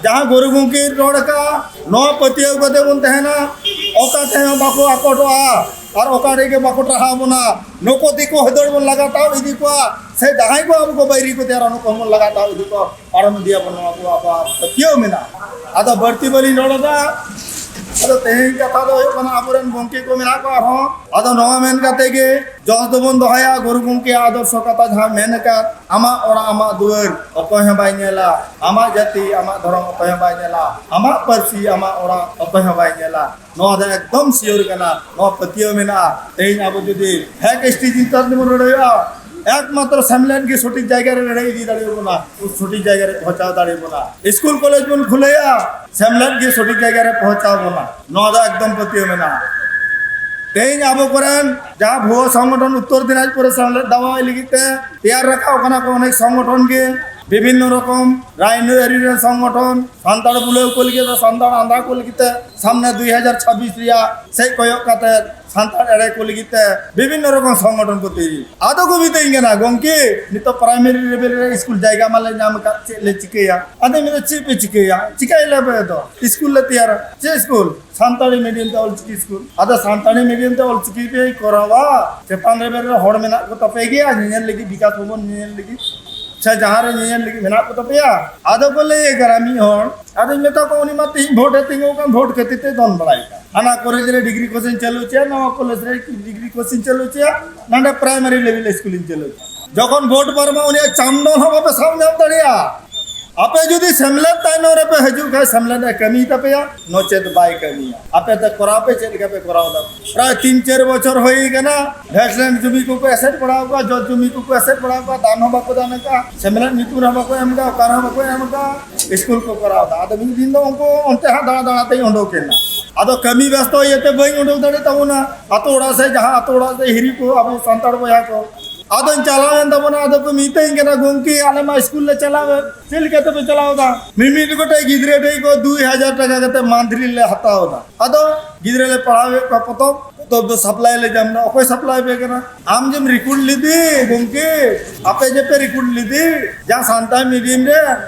ᱡᱟᱦᱟᱸ ᱜᱩᱨᱩ ᱜᱚᱢᱠᱮ ᱨᱚᱲ ᱟᱠᱟᱫ, ᱱᱚᱣᱟ ᱯᱟᱹᱛᱭᱟᱹᱣ ᱠᱟᱛᱮ ᱵᱚᱱ ᱛᱟᱦᱮᱱᱟ, ᱚᱠᱟ ᱛᱮᱦᱚᱸ ᱵᱟᱠᱚ ᱟᱠᱚᱴᱚᱜᱼᱟ ᱟᱨ ᱚᱠᱟ ᱨᱮᱜᱮ ᱵᱟᱠᱚ ᱴᱟᱨᱦᱟᱣ ᱵᱚᱱᱟ᱾ ᱱᱩᱠᱩ ᱫᱤᱠᱩ ᱦᱟᱹᱫᱟᱹᱲ ᱵᱚᱱ ᱞᱟᱜᱟ ᱛᱟᱵ ᱤᱫᱤ ᱠᱚᱣᱟ, ᱥᱮ ᱡᱟᱦᱟᱸᱭ ᱠᱚ ᱟᱵᱚ ᱠᱚ ᱵᱟᱹᱭᱨᱤ ᱠᱚ ᱛᱮᱭᱟᱨᱟ, ᱱᱩᱠᱩ ᱦᱚᱸᱵᱚᱱ ᱞᱟᱜᱟ ᱛᱟᱵ ᱤᱫᱤ ᱠᱚᱣᱟ, ᱯᱟᱨᱚᱢ ᱤᱫᱤᱭᱟᱵᱚᱱ, ᱱᱚᱣᱟ ᱠᱚ ᱟᱵᱚᱣᱟᱜ ᱯᱟᱹᱛᱭᱟᱹᱣ ᱢᱮᱱᱟᱜᱼᱟ᱾ ᱟᱫᱚ ᱵᱟᱹᱲᱛᱤ ᱵᱟᱹᱞᱤᱧ ᱨᱚᱲ ᱮᱫᱟ᱾ ᱟᱫᱚ ᱛᱮᱦᱮᱧ ᱠᱟᱛᱷᱟ ᱫᱚ ᱦᱩᱭᱩᱜ ᱠᱟᱱᱟ, ᱟᱵᱚᱨᱮᱱ ᱜᱚᱢᱠᱮ ᱠᱚ ᱢᱮᱱᱟᱜ ᱠᱚᱣᱟ ᱟᱨᱦᱚᱸ᱾ ᱟᱫᱚ ᱱᱚᱣᱟ ᱢᱮᱱ ᱠᱟᱛᱮ ᱜᱮ ᱡᱚᱥ ᱫᱚᱵᱚᱱ ᱫᱚᱦᱚᱭᱟ, ᱜᱩᱨᱩ ᱜᱚᱢᱠᱮᱭᱟᱜ ᱟᱫᱚᱨᱥᱚ ᱠᱟᱛᱷᱟ ᱡᱟᱦᱟᱸ ᱢᱮᱱ ᱟᱠᱟᱫ, ᱟᱢᱟᱜ ᱚᱲᱟᱜ ᱟᱢᱟᱜ ᱫᱩᱣᱟᱹᱨ ᱚᱠᱚᱭ ᱦᱚᱸ ᱵᱟᱭ ᱧᱮᱞᱟ, ᱟᱢᱟᱜ ᱡᱟᱹᱛᱤ ᱟᱢᱟᱜ ᱫᱷᱚᱨᱚᱢ ᱚᱠᱚᱭ ᱦᱚᱸ ᱵᱟᱭ ᱧᱮᱞᱟ, ᱟᱢᱟᱜ ᱯᱟᱹᱨᱥᱤ ᱟᱢᱟᱜ ᱚᱲᱟᱜ ᱚᱠᱚᱭ ᱦᱚᱸ ᱵᱟᱭ ᱧᱮᱞᱟ᱾ ᱱᱚᱣᱟ ᱫᱚ ᱮᱠᱫᱚᱢ ᱥᱤᱭᱳᱨ ᱠᱟᱱᱟ, ᱱᱚᱣᱟ ᱯᱟᱹᱛᱭᱟᱹᱣ ᱢᱮᱱᱟᱜᱼᱟ᱾ ᱛᱮᱦᱮᱧ ᱟᱵᱚ ᱡᱩᱫᱤ ᱦᱮᱠ ᱮᱥ ᱴᱤ ᱪᱮᱛᱟᱱ ᱨᱮᱵᱚᱱ ᱞᱟᱹᱲᱦᱟᱹᱭᱚᱜᱼᱟ, ᱮᱠᱢᱟᱛᱨᱚ ᱥᱮᱢᱞᱮᱫ ᱜᱮ ᱥᱚᱴᱷᱤᱠ ᱡᱟᱭᱜᱟ ᱨᱮ ᱞᱟᱹᱲᱦᱟᱹᱭ ᱤᱫᱤ ᱫᱟᱲᱮᱭᱟᱵᱚᱱᱟ, ᱥᱚᱴᱷᱤᱠ ᱡᱟᱭᱜᱟ ᱨᱮ ᱯᱳᱸᱪᱷᱟᱣ ᱫᱟᱲᱮᱭᱟᱵᱚᱱᱟ᱾ ᱥᱠᱩᱞ ᱠᱚᱞᱮᱡᱽ ᱵᱚᱱ ᱠᱷᱩᱞᱟᱹᱭᱟ, ᱥᱮᱢᱞᱮᱫ ᱜᱮ ᱥᱚᱴᱷᱤᱠ ᱡᱟᱭᱜᱟ ᱨᱮ ᱯᱳᱸᱪᱷᱟᱣ ᱵᱚᱱᱟ, ᱱᱚᱣᱟ ᱫᱚ ᱮᱠᱫᱚᱢ ᱯᱟᱹᱛᱭᱟᱹᱣ ᱢᱮᱱᱟᱜᱼᱟ᱾ ᱛᱮᱦᱮᱧ ᱟᱵᱚ ᱠᱚᱨᱮᱱ ᱡᱟᱦᱟᱸ ᱵᱷᱩᱣᱟᱹ ᱥᱚᱝᱜᱚᱴᱷᱚᱱ ᱩᱛᱛᱚᱨ ᱫᱤᱱᱟᱡᱽᱯᱩᱨ ᱨᱮ ᱥᱮᱢᱞᱮᱫ ᱫᱟᱣᱟᱭ ᱞᱟᱹᱜᱤᱫ ᱛᱮ ᱛᱮᱭᱟᱨ ᱨᱟᱠᱟᱵ ᱟᱠᱟᱱᱟ ᱠᱚ ᱚᱱᱮᱠ ᱥᱚᱝᱜᱚᱴᱷᱚᱱ ᱜᱮ, ᱵᱤᱵᱷᱤᱱᱱᱚ ᱨᱚᱠᱚᱢ ᱨᱟᱡᱽᱱᱳᱭ ᱟᱹᱨᱤ ᱨᱮᱱ ᱥᱚᱝᱜᱚᱴᱷᱚᱱ, ᱥᱟᱱᱛᱟᱲ ᱵᱩᱞᱟᱹᱣ ᱠᱚ ᱞᱟᱹᱜᱤᱫ ᱛᱮ, ᱥᱟᱱᱛᱟᱲ ᱟᱸᱫᱷᱟ ᱠᱚ ᱞᱟᱹᱜᱤᱫ ᱛᱮ, ᱥᱟᱢᱱᱮ ᱫᱩᱭ ᱦᱟᱡᱟᱨ ᱪᱷᱟᱵᱵᱤᱥ ᱨᱮᱭᱟᱜ ᱥᱮᱫ ᱠᱚᱭᱚᱜ ᱠᱟᱛᱮ ᱥᱟᱱᱛᱟᱲ ᱮᱲᱮ ᱠᱚ ᱞᱟᱹᱜᱤᱫ ᱛᱮ ᱵᱤᱵᱷᱤᱱᱱᱚ ᱨᱚᱠᱚᱢ ᱥᱚᱝᱜᱚᱴᱷᱚᱱ ᱠᱚ ᱛᱮᱭᱟᱨ᱾ ᱟᱫᱚ ᱠᱚ ᱢᱤᱛᱟᱹᱧ ᱠᱟᱱᱟ, "ᱜᱚᱢᱠᱮ, ᱱᱤᱛᱚᱜ ᱯᱨᱟᱭᱢᱟᱨᱤ ᱞᱮᱵᱮᱞ ᱨᱮ ᱥᱠᱩᱞ ᱡᱟᱭᱜᱟ ᱢᱟᱞᱮ ᱧᱟᱢ ᱟᱠᱟᱫ, ᱪᱮᱫ ᱞᱮ ᱪᱤᱠᱟᱹᱭᱟ?" ᱟᱫᱚᱧ ᱢᱮᱱᱫᱟ, "ᱪᱮᱫ ᱯᱮ ᱪᱤᱠᱟᱹᱭᱟ? ᱪᱤᱠᱟᱹᱭ ᱞᱮᱯᱮ ᱫᱚ, ᱥᱠᱩᱞ ᱞᱮ ᱛᱮᱭᱟᱨᱟ᱾ ᱪᱮᱫ ᱥᱠᱩᱞ? ᱥᱟᱱᱛᱟᱲᱤ ᱢᱤᱰᱤᱭᱟᱢ ᱛᱮ ᱚᱞᱪᱤᱠᱤ ᱥᱠᱩᱞ᱾ ᱟᱫᱚ ᱥᱟᱱᱛᱟᱲᱤ ᱢᱤᱰᱤᱭᱟᱢ ᱛᱮ ᱚᱞᱪᱤᱠᱤ ᱯᱮ ᱠᱚᱨᱟᱣᱟ, ᱪᱮᱛᱟᱱ ᱞᱮᱵᱮᱞ ᱨᱮ ᱦᱚᱲ ᱢᱮᱱᱟᱜ ᱠᱚ ᱛᱟᱯᱮ ᱜᱮᱭᱟ ᱧᱮᱧᱮᱞ ᱞᱟᱹᱜᱤᱫ, ᱵᱤᱠᱟᱥ ᱵᱷᱚᱵᱚᱱ ᱧᱮᱧᱮᱞ ᱞᱟᱹᱜᱤᱫ, ᱥᱮ ᱡᱟᱦᱟᱸ ᱨᱮ ᱧᱮᱧᱮᱞ ᱞᱟᱹᱜᱤᱫ ᱢᱮᱱᱟᱜ ᱠᱚ ᱛᱟᱯᱮᱭᱟ?" ᱟᱫᱚ ᱠᱚ ᱞᱟᱹᱭ ᱠᱟᱱᱟ ᱢᱤᱫ ᱦᱚᱲ, ᱟᱫᱚᱧ ᱢᱮᱛᱟ ᱠᱚᱣᱟ, "ᱩᱱᱤ ᱢᱟ ᱛᱮᱦᱮᱧ ᱵᱷᱳᱴ ᱮ ᱛᱤᱸᱜᱩ ᱟᱠᱟᱱ, ᱵᱷᱳᱴ ᱠᱷᱟᱹᱛᱤᱨ ᱛᱮ ᱫᱚᱱ ᱵᱟᱲᱟᱭ ᱠᱟᱱ᱾ ᱦᱟᱱᱟ ᱠᱚᱞᱮᱡᱽ ᱨᱮ ᱰᱤᱜᱽᱨᱤ ᱠᱳᱨᱥ ᱤᱧ ᱪᱟᱹᱞᱩ ᱦᱚᱪᱚᱭᱟ, ᱱᱚᱣᱟ ᱠᱚᱞᱮᱡᱽ ᱨᱮ ᱰᱤᱜᱽᱨᱤ ᱠᱳᱨᱥ ᱤᱧ ᱪᱟᱹᱞᱩ ᱦᱚᱪᱚᱭᱟ, ᱱᱚᱰᱮ ᱯᱨᱟᱭᱢᱟᱨᱤ ᱞᱮᱵᱮᱞ ᱥᱠᱩᱞ ᱤᱧ ᱪᱟᱹᱞᱩ ᱦᱚᱪᱚᱭᱟ᱾" ᱡᱚᱠᱷᱚᱱ ᱵᱷᱳᱴ ᱯᱟᱨᱚᱢᱟ, ᱩᱱᱤᱭᱟᱜ ᱪᱟᱢᱰᱚᱞ ᱦᱚᱸ ᱵᱟᱯᱮ ᱥᱟᱵ ᱧᱟᱢ ᱫᱟᱲᱮᱭᱟᱜᱼᱟ᱾ ᱟᱯᱮ ᱡᱩᱫᱤ ᱥᱮᱢᱞᱮᱫ ᱛᱟᱭᱱᱚᱢ ᱨᱮᱯᱮ ᱦᱤᱡᱩᱜ ᱠᱷᱟᱱ, ᱥᱮᱢᱞᱮᱫ ᱮ ᱠᱟᱹᱢᱤ ᱛᱟᱯᱮᱭᱟ, ᱱᱚᱪᱮᱛ ᱵᱟᱭ ᱠᱟᱹᱢᱤᱭᱟ᱾ ᱟᱯᱮ ᱛᱮ ᱠᱚᱨᱟᱣ ᱯᱮ, ᱪᱮᱫ ᱞᱮᱠᱟ ᱯᱮ ᱠᱚᱨᱟᱣ ᱮᱫᱟ᱾ ᱯᱨᱟᱭ ᱛᱤᱱ ᱪᱟᱨ ᱵᱚᱪᱷᱚᱨ ᱦᱩᱭ ᱠᱟᱱᱟ, ᱵᱷᱮᱥᱴᱞᱮᱱᱰ ᱡᱩᱢᱤ ᱠᱚᱠᱚ ᱮᱥᱮᱫ ᱵᱟᱲᱟ ᱟᱠᱟᱫ, ᱡᱚᱛ ᱡᱩᱢᱤ ᱠᱚᱠᱚ ᱮᱥᱮᱫ ᱵᱟᱲᱟ ᱟᱠᱟᱫ, ᱫᱟᱱ ᱦᱚᱸ ᱵᱟᱠᱚ ᱫᱟᱱ ᱟᱠᱟᱫ, ᱥᱮᱢᱞᱮᱫ ᱧᱩᱛᱩᱢ ᱨᱮᱦᱚᱸ ᱵᱟᱠᱚ ᱮᱢ ᱟᱠᱟᱫ, ᱚᱠᱟ ᱨᱮᱦᱚᱸ ᱵᱟᱠᱚ ᱮᱢ ᱟᱠᱟᱫ, ᱥᱠᱩᱞ ᱠᱚ ᱠᱚᱨᱟᱣ ᱮᱫᱟ᱾ ᱟᱫᱚ ᱢᱤᱫ ᱫᱤᱱ ᱫᱚ ᱩᱱᱠᱩ ᱚᱱᱛᱮ ᱦᱟᱸᱜ ᱫᱟᱬᱟ ᱫᱟᱬᱟ ᱛᱮᱧ ᱩᱰᱩᱠ ᱮᱱᱟ᱾ ᱟᱫᱚ ᱠᱟᱹᱢᱤ ᱵᱮᱥᱛᱚ ᱤᱭᱟᱹᱛᱮ ᱵᱟᱹᱧ ᱩᱰᱩᱠ ᱫᱟᱲᱮ ᱛᱟᱵᱚᱱᱟ ᱟᱛᱳ ᱚᱲᱟᱜ ᱥᱮᱫ, ᱡᱟᱦᱟᱸ ᱟᱛᱳ ᱚᱲᱟᱜ ᱥᱮᱫ ᱦᱤᱨᱤ ᱠᱚ ᱟᱵᱚ ᱥᱟᱱᱛᱟᱲ ᱵᱚᱭᱦᱟ ᱠᱚ᱾ ᱟᱫᱚᱧ ᱪᱟᱞᱟᱣᱮᱱ ᱛᱟᱵᱚᱱᱟ, ᱟᱫᱚ ᱠᱚ ᱢᱤᱛᱟᱹᱧ ᱠᱟᱱᱟ, "ᱜᱚᱢᱠᱮ, ᱟᱞᱮ ᱢᱟ ᱥᱠᱩᱞ ᱞᱮ ᱪᱟᱞᱟᱣᱮᱱ, ᱪᱮᱫ ᱞᱮᱠᱟ ᱛᱮᱯᱮ ᱪᱟᱞᱟᱣ ᱮᱫᱟ?" ᱢᱤᱢᱤᱫ ᱜᱚᱴᱮᱡ ᱜᱤᱫᱽᱨᱟᱹ ᱴᱷᱮᱱ ᱠᱚ ᱫᱩᱭ ᱦᱟᱡᱟᱨ ᱴᱟᱠᱟ ᱠᱟᱛᱮ ᱢᱟᱱᱛᱷᱞᱤ ᱞᱮ ᱦᱟᱛᱟᱣ ᱮᱫᱟ᱾ ᱟᱫᱚ ᱜᱤᱫᱽᱨᱟᱹ ᱞᱮ ᱯᱟᱲᱦᱟᱣᱮᱫ ᱠᱚᱣᱟ, ᱯᱚᱛᱚᱵ ᱯᱚᱛᱚᱵ ᱫᱚ ᱥᱟᱯᱞᱟᱭ ᱞᱮ ᱧᱟᱢ ᱮᱫᱟ᱾ ᱚᱠᱚᱭ ᱥᱟᱯᱞᱟᱭ ᱯᱮ ᱠᱟᱱᱟ? ᱟᱢ ᱡᱮᱢ ᱨᱮᱠᱚᱨᱰ ᱞᱮᱫᱮ ᱜᱚᱢᱠᱮ, ᱟᱯᱮ ᱡᱮᱯᱮ ᱨᱮᱠᱚᱨᱰ ᱞᱮᱫᱮ, ᱡᱟ ᱥᱟᱱᱛᱟᱲ ᱢᱤᱰᱤᱭᱟᱢ ᱨᱮ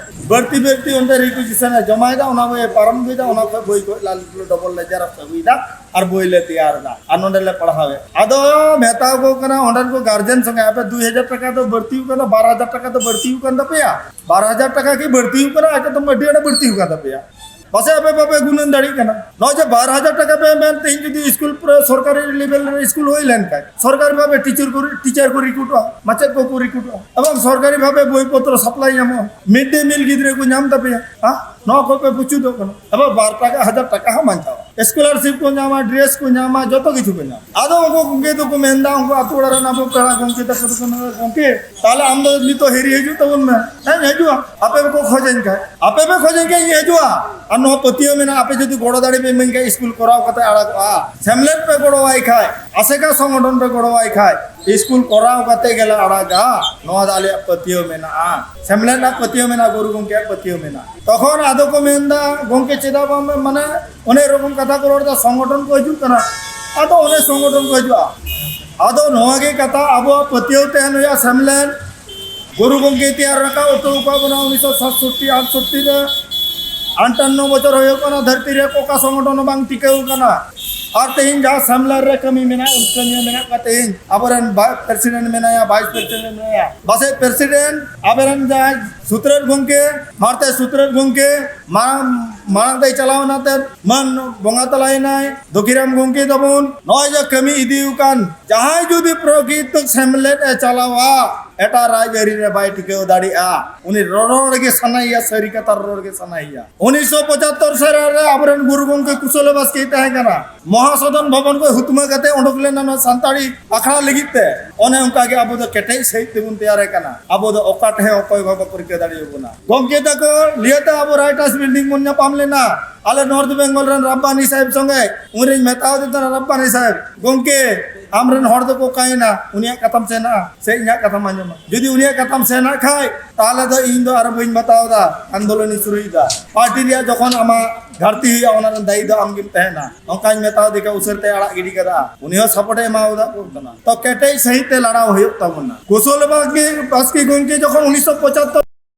ᱵᱟᱹᱲᱛᱤ ᱵᱟᱹᱲᱛᱤ ᱚᱸᱰᱮ ᱨᱮᱠᱩᱡᱤᱥᱚᱱ ᱮ ᱡᱚᱢᱟᱭᱮᱫᱟ, ᱚᱱᱟ ᱵᱚᱭ ᱯᱟᱨᱚᱢ ᱟᱹᱜᱩᱭᱮᱫᱟ, ᱚᱱᱟ ᱠᱷᱚᱡ ᱵᱳᱭ ᱠᱚ ᱰᱚᱵᱚᱞ ᱞᱮ ᱡᱮᱨᱚᱠᱥ ᱟᱹᱜᱩᱭᱮᱫᱟ ᱟᱨ ᱵᱳᱭ ᱞᱮ ᱛᱮᱭᱟᱨ ᱮᱫᱟ ᱟᱨ ᱱᱚᱸᱰᱮ ᱞᱮ ᱯᱟᱲᱦᱟᱣᱮᱫ᱾ ᱟᱫᱚ ᱢᱮᱛᱟ ᱠᱚ ᱠᱟᱱᱟ ᱚᱸᱰᱮᱱ ᱠᱚ ᱜᱟᱨᱡᱮᱱ ᱥᱚᱸᱜᱮ, "ᱟᱯᱮ ᱫᱩᱭ ᱦᱟᱡᱟᱨ ᱴᱟᱠᱟ ᱫᱚ ᱵᱟᱹᱲᱛᱤ ᱟᱠᱟᱱᱟ, ᱵᱟᱨ ᱦᱟᱡᱟᱨ ᱴᱟᱠᱟ ᱫᱚ ᱵᱟᱹᱲᱛᱤ ᱟᱠᱟᱱ ᱛᱟᱯᱮᱭᱟ, ᱵᱟᱨ ᱦᱟᱡᱟᱨ ᱴᱟᱠᱟ ᱠᱤ ᱵᱟᱹᱲᱛᱤ ᱟᱠᱟᱱᱟ? ᱮᱠᱫᱚᱢ ᱟᱹᱰᱤ ᱟᱸᱴ ᱵᱟᱹᱲᱛᱤ ᱟᱠᱟᱱ ᱛᱟᱯᱮᱭᱟ, ᱯᱟᱥᱮ ᱟᱯᱮ ᱵᱟᱯᱮ ᱜᱩᱱᱟᱹᱱ ᱫᱟᱲᱮᱭᱟᱜ ᱠᱟᱱᱟ᱾ ᱱᱚᱜᱼᱚᱭ ᱡᱮ ᱵᱟᱨ ᱦᱟᱡᱟᱨ ᱴᱟᱠᱟ ᱯᱮ ᱮᱢ ᱮᱫ, ᱛᱮᱦᱮᱧ ᱡᱩᱫᱤ ᱥᱠᱩᱞ ᱯᱩᱨᱟᱹ ᱥᱚᱨᱠᱟᱨᱤ ᱞᱮᱵᱮᱞ ᱨᱮ ᱥᱠᱩᱞ ᱦᱩᱭ ᱞᱮᱱᱠᱷᱟᱱ, ᱥᱚᱨᱠᱟᱨᱤ ᱵᱷᱟᱵᱮ ᱴᱤᱪᱟᱨ ᱠᱚ, ᱴᱤᱪᱟᱨ ᱠᱚ ᱨᱤᱠᱨᱩᱴᱚᱜᱼᱟ, ᱢᱟᱪᱮᱫ ᱠᱚᱠᱚ ᱨᱤᱠᱨᱩᱴᱚᱜᱼᱟ, ᱮᱵᱚᱝ ᱥᱚᱨᱠᱟᱨᱤ ᱵᱷᱟᱵᱮ ᱵᱳᱭ ᱯᱚᱛᱨᱚ ᱥᱟᱯᱞᱟᱭ ᱧᱟᱢᱚᱜᱼᱟ, ᱢᱤᱰ ᱰᱮ ᱢᱤᱞ ᱜᱤᱫᱽᱨᱟᱹ ᱠᱚ ᱧᱟᱢ ᱛᱟᱯᱮᱭᱟ, ᱦᱮᱸ? ᱱᱚᱣᱟ ᱠᱚ ᱯᱮ ᱯᱩᱪᱩᱫᱚᱜ ᱠᱟᱱᱟ᱾ ᱮᱵᱚᱝ ᱵᱟᱨ ᱴᱟᱠᱟ, ᱦᱟᱡᱟᱨ ᱴᱟᱠᱟ ᱦᱚᱸ ᱵᱟᱧᱪᱟᱣᱟ, ᱥᱠᱚᱞᱟᱨᱥᱤᱯ ᱠᱚ ᱧᱟᱢᱟ, ᱰᱨᱮᱥ ᱠᱚ ᱧᱟᱢᱟ, ᱡᱚᱛᱚ ᱠᱤᱪᱷᱩ ᱠᱚ ᱧᱟᱢᱟ᱾ ᱟᱫᱚ ᱩᱱᱠᱩ ᱜᱚᱢᱠᱮ ᱫᱚᱠᱚ ᱢᱮᱱᱫᱟ, ᱩᱱᱠᱩ ᱟᱛᱳ ᱚᱲᱟᱜ ᱨᱮᱱ ᱟᱵᱚ ᱯᱮᱲᱟ ᱜᱚᱢᱠᱮ ᱛᱟᱠᱚ ᱫᱚᱠᱚ ᱢᱮᱱᱫᱟ, "ᱜᱚᱢᱠᱮ, ᱛᱟᱦᱞᱮ ᱟᱢ ᱫᱚ ᱱᱤᱛᱚᱜ ᱦᱤᱨᱤ ᱦᱤᱡᱩᱜ ᱛᱟᱵᱚᱱ ᱢᱮ᱾" ᱦᱮᱸ, ᱦᱤᱡᱩᱜᱼᱟ᱾ ᱟᱯᱮ ᱯᱮ ᱠᱷᱚᱡᱟᱹᱧ ᱠᱷᱟᱡ, ᱟᱯᱮ ᱯᱮ ᱠᱷᱚᱡᱟᱹᱧ ᱠᱷᱟᱡ, ᱤᱧ ᱦᱤᱡᱩᱜᱼᱟ᱾ ᱟᱨ ᱱᱚᱣᱟ ᱯᱟᱹᱛᱭᱟᱹᱣ ᱢᱮᱱᱟᱜᱼᱟ, ᱟᱯᱮ ᱡᱩᱫᱤ ᱜᱚᱲᱚ ᱫᱟᱲᱮ ᱯᱮ ᱤᱢᱟᱹᱧ ᱠᱷᱟᱡ, ᱥᱠᱩᱞ ᱠᱚᱨᱟᱣ ᱠᱟᱛᱮ ᱟᱲᱟᱜᱚᱜᱼᱟ᱾ ᱥᱮᱢᱞᱮᱫ ᱯᱮ ᱜᱚᱲᱚᱣᱟᱭ ᱠᱷᱟᱡ, ᱟᱥᱮᱠᱟ ᱥᱚᱝᱜᱚᱴᱷᱚᱱ ᱯᱮ ᱜᱚᱲᱚᱣᱟᱭ ᱠᱷᱟᱡ, ᱥᱠᱩᱞ ᱠᱚᱨᱟᱣ ᱠᱟᱛᱮ ᱜᱮᱞᱮ ᱟᱲᱟᱜᱟ᱾ ᱱᱚᱣᱟ ᱫᱚ ᱟᱞᱮᱭᱟᱜ ᱯᱟᱹᱛᱭᱟᱹᱣ ᱢᱮᱱᱟᱜᱼᱟ, ᱥᱮᱢᱞᱮᱫ ᱨᱮᱱᱟᱜ ᱯᱟᱹᱛᱭᱟᱹᱣ ᱢᱮᱱᱟᱜᱼᱟ, ᱜᱩᱨᱩ ᱜᱚᱢᱠᱮᱭᱟᱜ ᱯᱟᱹᱛᱭᱟᱹᱣ ᱢᱮᱱᱟᱜᱼᱟ᱾ ᱛᱚᱠᱷᱚᱱ ᱟᱫᱚ ᱠᱚ ᱢᱮᱱᱫᱟ, "ᱜᱚᱢᱠᱮ, ᱪᱮᱫᱟᱜ ᱵᱟᱢ, ᱢᱟᱱᱮ, ᱚᱱᱮ ᱮᱨᱚᱠᱚᱢ ᱠᱟᱛᱷᱟ ᱠᱚ ᱨᱚᱲ ᱮᱫᱟ, ᱥᱚᱝᱜᱚᱴᱷᱚᱱ ᱠᱚ ᱦᱤᱡᱩᱜ ᱠᱟᱱᱟ?" ᱟᱫᱚ ᱚᱱᱮ ᱥᱚᱝᱜᱚᱴᱷᱚᱱ ᱠᱚ ᱦᱤᱡᱩᱜᱼᱟ᱾ ᱟᱫᱚ ᱱᱚᱣᱟ ᱜᱮ ᱠᱟᱛᱷᱟ, ᱟᱵᱚᱣᱟᱜ ᱯᱟᱹᱛᱭᱟᱹᱣ ᱛᱟᱦᱮᱱ ᱦᱩᱭᱩᱜᱼᱟ, ᱥᱮᱢᱞᱮᱫ ᱜᱩᱨᱩ ᱜᱚᱢᱠᱮ ᱛᱮᱭᱟᱨ ᱨᱟᱠᱟᱵ ᱦᱚᱴᱚ ᱟᱠᱟᱫ ᱵᱚᱱᱟ ᱩᱱᱤᱥᱥᱚ ᱥᱟᱛᱥᱚᱴᱴᱤ ᱟᱴᱥᱚᱴᱴᱤ ᱨᱮ᱾ ᱟᱴᱷᱟᱱᱱᱚ ᱵᱚᱪᱷᱚᱨ ᱦᱩᱭᱩᱜ ᱠᱟᱱᱟ, ᱫᱷᱟᱹᱨᱛᱤ ᱨᱮ ᱚᱠᱟ ᱥᱚᱝᱜᱚᱴᱷᱚᱱ ᱦᱚᱸ ᱵᱟᱝ ᱴᱤᱠᱟᱹᱣ ᱠᱟᱱᱟ᱾ ᱟᱨ ᱛᱮᱦᱮᱧ ᱡᱟᱦᱟᱸ ᱥᱮᱢᱞᱮᱫ ᱨᱮ ᱠᱟᱹᱢᱤ ᱢᱮᱱᱟᱜᱼᱟ, ᱩᱥᱠᱟᱹᱢᱤᱭᱟᱹ ᱢᱮᱱᱟᱜ ᱠᱚᱣᱟ, ᱛᱮᱦᱮᱧ ᱟᱵᱚᱨᱮᱱ ᱵᱷᱟᱭᱤᱥ ᱯᱨᱮᱥᱤᱰᱮᱱᱴ ᱢᱮᱱᱟᱭᱟ, ᱵᱷᱟᱭᱤᱥ ᱯᱨᱮᱥᱤᱰᱮᱱᱴ ᱢᱮᱱᱟᱭᱟ, ᱯᱟᱥᱮᱡ ᱯᱨᱮᱥᱤᱰᱮᱱᱴ ᱟᱵᱚᱨᱮᱱ ᱡᱟᱦᱟᱸᱭ ᱥᱩᱛᱨᱮᱛ ᱜᱚᱢᱠᱮ, ᱢᱟᱲᱛᱮ ᱥᱩᱛᱨᱮᱛ ᱜᱚᱢᱠᱮ ᱢᱟᱲᱟᱝ, ᱢᱟᱲᱟᱝ ᱛᱮᱭ ᱪᱟᱞᱟᱣ ᱮᱱᱟ ᱛᱮ ᱢᱟᱹᱱ ᱵᱚᱸᱜᱟ ᱛᱟᱞᱟᱭᱮᱱᱟᱭ ᱫᱚᱠᱷᱤᱨᱟᱢ ᱜᱚᱢᱠᱮ ᱛᱟᱵᱚᱱ᱾ ᱱᱚᱜᱼᱚᱭ ᱡᱮ ᱠᱟᱹᱢᱤ ᱤᱫᱤ ᱟᱠᱟᱱ, ᱡᱟᱦᱟᱸᱭ ᱡᱩᱫᱤ ᱯᱨᱚᱠᱨᱤᱛ ᱥᱮᱢᱞᱮᱫ ᱮ ᱪᱟᱞᱟᱣᱟ, ᱮᱴᱟᱜ ᱨᱟᱡᱽ ᱟᱹᱨᱤ ᱨᱮ ᱵᱟᱭ ᱴᱤᱠᱟᱹᱣ ᱫᱟᱲᱮᱭᱟᱜᱼᱟ᱾ ᱩᱱᱤ ᱨᱚᱨᱚᱲ ᱜᱮ ᱥᱟᱱᱟᱭᱮᱭᱟ, ᱥᱟᱹᱨᱤ ᱠᱟᱛᱷᱟ ᱨᱚᱨᱚᱲ ᱜᱮ ᱥᱟᱱᱟᱭᱮᱭᱟ᱾ ᱩᱱᱤᱥᱥᱚ ᱯᱚᱸᱪᱟᱛᱛᱳᱨ ᱥᱟᱞ ᱨᱮ ᱟᱵᱚᱨᱮᱱ ᱜᱩᱨᱩ ᱜᱚᱢᱠᱮ ᱠᱩᱥᱚᱞ ᱵᱟᱥᱠᱮᱭ ᱛᱟᱦᱮᱸ ᱠᱟᱱᱟ᱾ ᱢᱚᱦᱟᱥᱚᱫᱚᱱ ᱵᱷᱚᱵᱚᱱ ᱠᱷᱚᱱ ᱦᱩᱛᱢᱟᱹ ᱠᱟᱛᱮ ᱚᱰᱚᱠ ᱞᱮᱱᱟ ᱱᱚᱣᱟ ᱥᱟᱱᱛᱟᱲᱤ ᱟᱠᱷᱲᱟ ᱞᱟᱹᱜᱤᱫ ᱛᱮ᱾ ᱚᱱᱮ ᱚᱱᱠᱟ ᱜᱮ ᱟᱵᱚ ᱫᱚ ᱠᱮᱴᱮᱡ ᱥᱟᱹᱦᱤᱡ ᱛᱮᱵᱚᱱ ᱛᱮᱭᱟᱨᱮ ᱠᱟᱱᱟ᱾ ᱟᱵᱚ ᱫᱚ ᱚᱠᱟ ᱴᱷᱮᱱ ᱦᱚᱸ ᱚᱠᱚᱭ ᱦᱚᱸ ᱵᱟᱠᱚ ᱨᱤᱠᱟᱹ ᱫᱟᱲᱮᱭᱟᱵᱚᱱᱟ᱾ ᱜᱚᱢᱠᱮ ᱛᱟᱠᱚ ᱞᱤᱭᱟᱹᱛᱮ ᱟᱵᱚ ᱨᱟᱭᱴᱟᱨᱥ ᱵᱤᱞᱰᱤᱝ ᱵᱚᱱ ᱧᱟᱯᱟᱢ ᱞᱮᱱᱟ᱾ ᱟᱞᱮ ᱱᱚᱨᱛᱷ ᱵᱮᱝᱜᱚᱞ ᱨᱮᱱ ᱨᱟᱵᱵᱟᱱᱤ ᱥᱟᱦᱮᱵᱽ ᱥᱚᱸᱜᱮ ᱩᱱᱨᱤᱧ ᱢᱮᱛᱟᱣ ᱫᱮ ᱛᱟᱦᱮᱱᱟ, "ᱨᱟᱵᱵᱟᱱᱤ ᱥᱟᱦᱮᱵᱽ, ᱜᱚᱢᱠᱮ, ᱟᱢᱨᱮᱱ ᱦᱚᱲ ᱫᱚᱠᱚ ᱚᱠᱟᱭᱮᱱᱟ? ᱩᱱᱤᱭᱟᱜ ᱠᱟᱛᱷᱟᱢ ᱥᱮᱱᱟᱜᱼᱟ ᱥᱮ ᱤᱧᱟᱹᱜ ᱠᱟᱛᱷᱟᱢ ᱟᱸᱡᱚᱢᱟ? ᱡᱩᱫᱤ ᱩᱱᱤᱭᱟᱜ ᱠᱟᱛᱷᱟᱢ ᱥᱮᱱᱟᱜ ᱠᱷᱟᱡ, ᱛᱟᱦᱞᱮ ᱫᱚ ᱤᱧ ᱫᱚ ᱟᱨ ᱵᱟᱹᱧ ᱵᱟᱛᱟᱣ ᱫᱟ, ᱟᱱᱫᱳᱞᱚᱱᱤᱧ ᱥᱩᱨᱩᱭᱮᱫᱟ᱾ ᱯᱟᱨᱴᱤ ᱨᱮᱭᱟᱜ ᱡᱚᱠᱷᱚᱱ ᱟᱢᱟᱜ ᱜᱷᱟᱹᱴᱛᱤ ᱦᱩᱭᱩᱜᱼᱟ, ᱚᱱᱟ ᱨᱮᱱ ᱫᱟᱭᱤ ᱫᱚ ᱟᱢ ᱜᱮᱢ ᱛᱟᱦᱮᱱᱟ᱾" ᱚᱱᱠᱟᱧ ᱢᱮᱛᱟᱣ ᱫᱮ ᱠᱷᱟᱡ ᱩᱥᱟᱹᱨ ᱛᱮ ᱟᱲᱟᱜ ᱜᱤᱰᱤ ᱠᱟᱫᱟ᱾ ᱩᱱᱤ ᱦᱚᱸ ᱥᱟᱯᱳᱨᱴ ᱮ ᱮᱢᱟᱣᱟᱫᱟ ᱠᱚ ᱠᱟᱱᱟ᱾ ᱛᱚ ᱠᱮᱴᱮᱡ ᱥᱟᱹᱦᱤᱡ ᱛᱮ ᱞᱟᱲᱟᱣ ᱦᱩᱭᱩᱜ ᱛᱟᱵᱚᱱᱟ᱾ ᱠᱩᱥᱚᱞ ᱵᱟᱥᱠᱮ, ᱵᱟᱥᱠᱮ ᱜᱚᱢᱠᱮ ᱡᱚᱠᱷᱚᱱ ᱩᱱᱤᱥᱥᱚ ᱯᱚᱸᱪᱟᱛᱛᱳᱨ